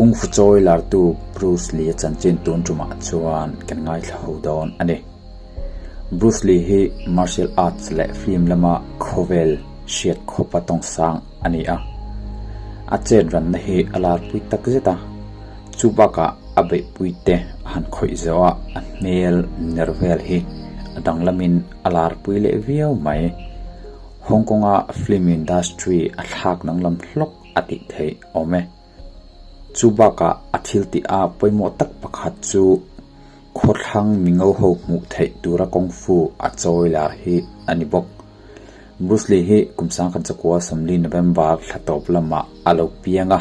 Kung Fu chawi lartu Bruce Lee-a chanchin tun tumah chuan kan ngaithla ho dawn a ni. Bruce Lee hi martial arts leh film lama khawvel hriat khawpa tawngsang a ni a. A chet ranna hi a larpui tak zet a, chu bakah a beihpuite a han khawih zawh a, a hmel ner vel hi a danglamin a larpui leh viau mai. Hong Kong-a film industry a thlak danglam hlawk a tih theih awm e. Chu bakah a thil tih a pawimawh tak pakhat chu khawthlang mingo ho hmuh theih tura kung fu a chawi lar hi a ni bawk. Bruce Lee hi kum sangkhat zakua sawmli November thla tawp lamah a lo piang a,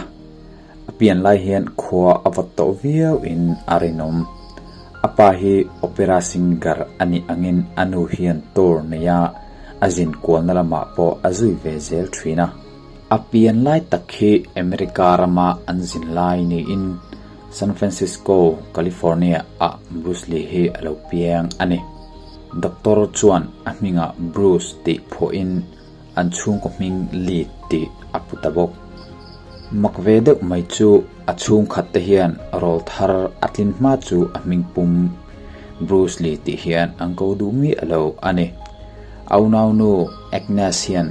a pian lai hian khua a vawt tawh viau in a rinawm. A pa hi opera singer a nih angin a nu hian tour neia a zin kualna lamah pawh a zui ve zel thin a. A pian lai tak hi America rama an zin lai niin San Francisco, California ah Bruce Lee hi a lo piang a ni. Doctor chuan a hmingah Bruce tih phuahin an chhungkaw hming Lee tih a pu ta bawk. Mak ve deuh mai chu a chhungkhat te hian rawl thar a tlin hma chu a hming pum Bruce Lee tih hian an ko duh miah lo a ni. A unaunu Agnes hian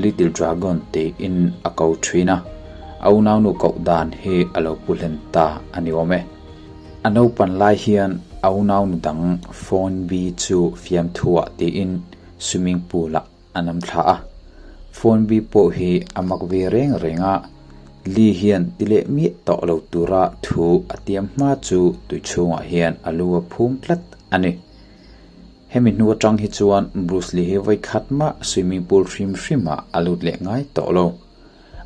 Little Dragon tiin a ko thin a, a unaunu koh dan hi a lo pu hlen ta a ni awm e. A naupan lai hian a unaunu dang Fawn Bi chu fiamthuah tiin swimming pool-ah a nam thla a. Fawn Bi pawh hi a mak ve reng reng a, Li hian ti leh miah tawh lo tura thu a tiam hma chu tui chhungah hian a lu a phum tlat a ni. Hemi hnu atang hi chuan Bruce Lee hi vawi khat mah swimming pool hrim hrimah a lut leh ngai tawh lo.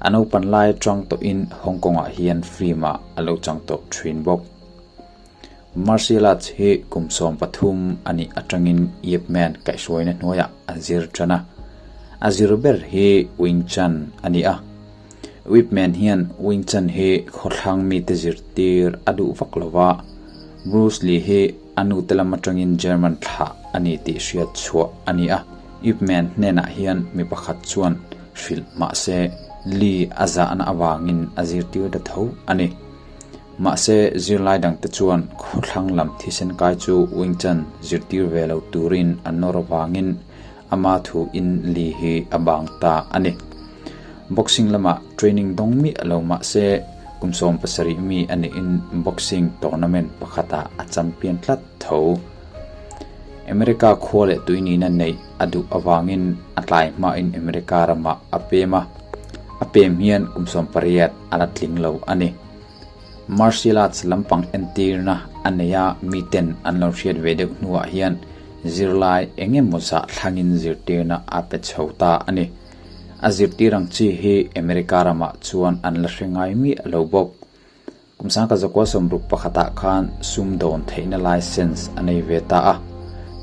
A naupan lai atang tawhin Hong Kong-ah hian film-ah a lo chang tawh thin bawk. Martial arts hi kum 13 a nih atangin Yip Man kaihhruaina hnuaiah a zir tan a. A zir ber hi Wing Chun a ni a. Yip Man hian Wing Chun hi khawthlang mite zirtir a duh vak lo va, Bruce Lee hi A nute lam atangin German thlah a ni tih hriat chhuah a ni a, Ip Man hnenah hian mi pakhat chuan hrilh mahse Lee a zahna avangin a zirtir ta tho a ni. Mahse zirlai dangte chuan khawthlang lam thisen kai chu Wing Chun zirtir ve lo turin an nawr avangin ama thuin Lee hi a bang ta a ni. Boxing lamah training dawng miah lo mahse kum 17 mi a niin boxing tournament pakhatah a champion tlat tho. America khua leh tui nihna neih a duh avangin a tlai hmain America ramah a pem a, a pem hian kum 18 a la tling lo a ni. Martial arts lampang entirna a nei a, miten an lo hriat ve deuh hnuah hian zirlai eng emaw zah thlangin zirtirna a pe chho ta a ni. A zirtir ang chi hi America ramah chuan an la hre ngai miah lo bawk. Kum sangka zakua sawmruk pakhatah khan sumdawn theihna license a nei ve ta a.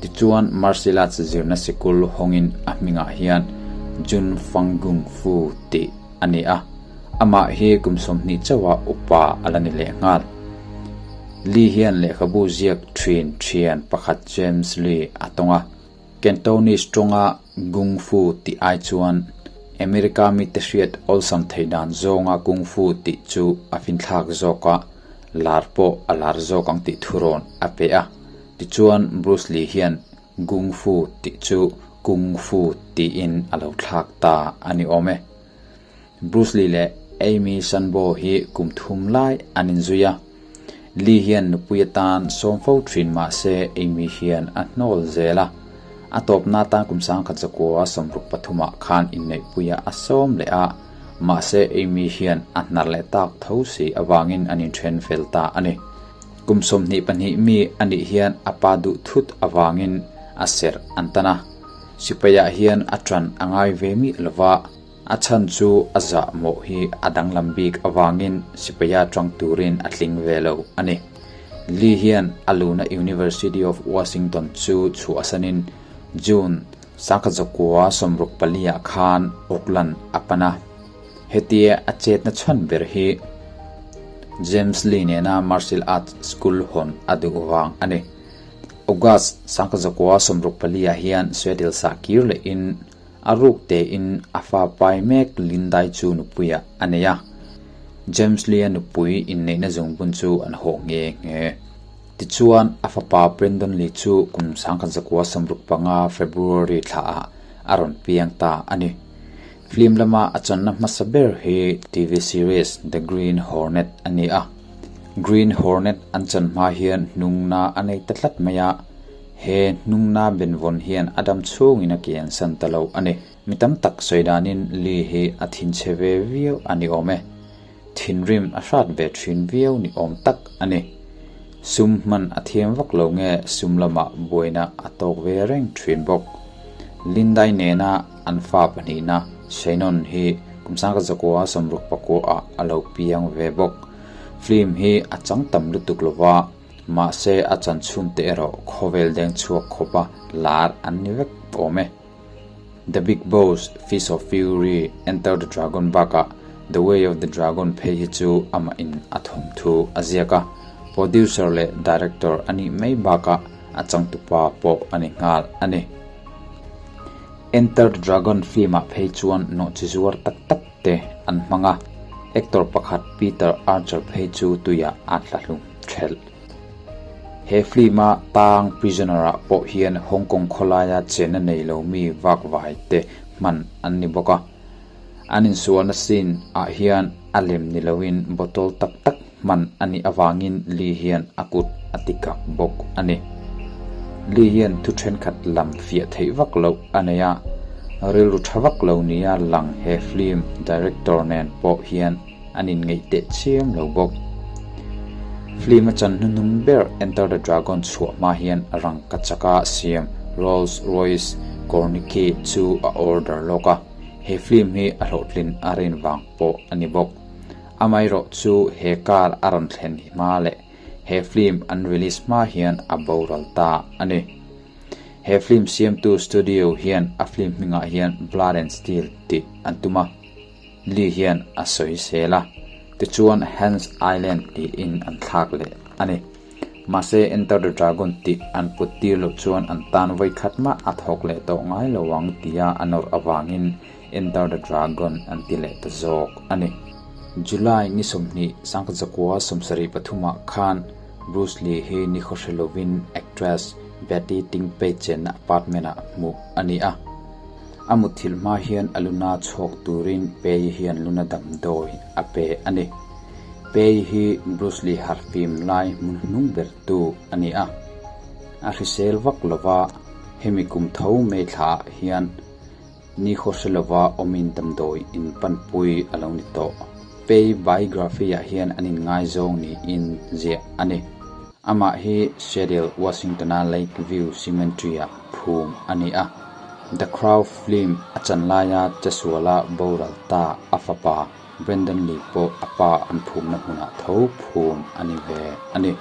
Tichuan martial arts zirna sikul hawngin a hmingah hian Jun Fang Gung Fu tih a ni a. Amah hi kum 20 chauha upa a la ni leh nghal. Lee hian lehkhabu ziak thin thian pakhat James Lee a tawng a. Cantonese tawnga Kung Fu tih ai chuan America mite hriat awlsam thei dan zawnga Kung Fu tih chu a finthlak zawk a, lar pawh a lar zawk ang tih thurawn a pe a. Tichuan Bruce Lee hian Kung Fu tih chu Kung Fu tiin a lo thlak ta a ni awm e. Bruce Lee leh Amy Sanbo hi kum thum lai an inzui a. Lee hian nupui atan sawm fo thin mah se Amy hian a hnawl zel a. A tawpna atan kum 1963 pathumah khan inneihpuia a sawm leh a, mahse Amy hian a hnar leh tak tho si avangin an inthen fel ta a ni. Kum 22 mi a nih hian a pa duh thut avangin a serh an tan a. Sipaiah hian a tan a ngai ve miah lova. A chhan chu a zahmawh hi a danglam bik avangin sipaia tang turin a tling ve lo a ni. Lee hian a luna University of Washington chu chhuahsanin June 1964 ah khan Oakland a pan a. Hetia a chetna chhan ber hi James Lee nena martial arts school hawn a duh vang a ni. August 1964 ah hian Seattle sah kir lehin A ruk tein a fa pai mek Lindai chu nupuiah a nei a. James Lee-a nupui inneihna zungbun chu an hawh nghe nghe. Tichuan, a fapa Brandon Lee chu kum 1965 February thlaah a rawn piang ta a ni. Film lama a channa hmasa ber hi TV series The Green Hornet a ni a. Green Hornet an chan hma hian hnungna a nei ta tlat mai a, he hnungna benvawn hian a dam chhungin a kiansan ta lo a ni. Mi tam tak sawi danin Lee hi a thinchhe ve viau a ni awm e. Thinrim a hrat ve thin viau ni awm tak a ni. Sum hman a thiam vak lo nge sum lamah buaina a tawk ve reng thin bawk. Lindai nena an fa pahnihna Shannon hi kum sangkhat zakua 64 ah a lo piang ve bawk. Film hi a chang tam lutuk lova, mahse a chan chhunte erawh khawvel deng chhuak khawpa lar an ni vek awm e. The Big Boss, Fist of Fury, Enter the Dragon bakah The Way of the Dragon phei hi chu amah in a thawmthu a ziak a, producer leh director a nih mai bakah a changtupa pawh a ni nghal a ni. Enter the Dragon film ah phei chuan nawhchi zuar tak tak te an hmang a, actor pakhat Peter Archer phei chu tuiah a tla hlum thelh. He film-a tang prisoner-ah pawh hian Hong Kong khawlaia chenna nei lo mi vakvai te hman an ni bawk a. An insualna scene ah hian a lem ni loin bottle tak tak hman a nih avangin Lee hian a kut a ti kak bawk a ni. Lee hian thu thenkhat lam fiah theih vak loh a nei a, rilru tha vak lo nia lang he film director nen pawh hian An inngeih teh chiam lo bawk. Film a chan hnuhnung ber Enter the Dragon chhuah hma hian rangka chaka siam Rolls Royce Corniche chu a order lawk a, he film hi a hlawhtlin a rin vang pawh a ni bawk. Amaherawh chu he car a rawn thlen hma leh he film an release hma hian a boral ta a ni. He film siamtu studio hian a film hmingah hian Blood and Steel tih an tum a. Lee hian a sawi sel a, tichuan Hans Island tiin an thlak leh a ni. Mahse Enter the Dragon tih an put tir loh chuan an tan vawikhat mah a thawk leh tawh ngai lo ang tia a nawrh avangin Enter the Dragon an ti leh ta zawk a ni. July ni 20, 1973 khan Bruce Lee hi nikhaw hre lovin actress Betty Ting Pei chenna apartment-ah hmuh a ni a. A mutthilh hma hian a luna chhawk turin Pei hian luna damdawi a pe a ni. Pei hi Bruce Lee harhfim lai hmun hnung bertu a ni a. A hrisel vak lova hemi kum tho May thlaah hian nikhaw hre lova awmin damdawi in panpui a lo ni tawh. Pei biography-ah hian an inngaizawng niin ziah a ni. Amah hi Seattle, Washington-a Lakeview Cemetery-ah phum a ni a. The Crow film a chan laia chesuala boral ta a fapa Brandon Lee pawh a pa an phumna hmunah tho phum a ni ve a ni.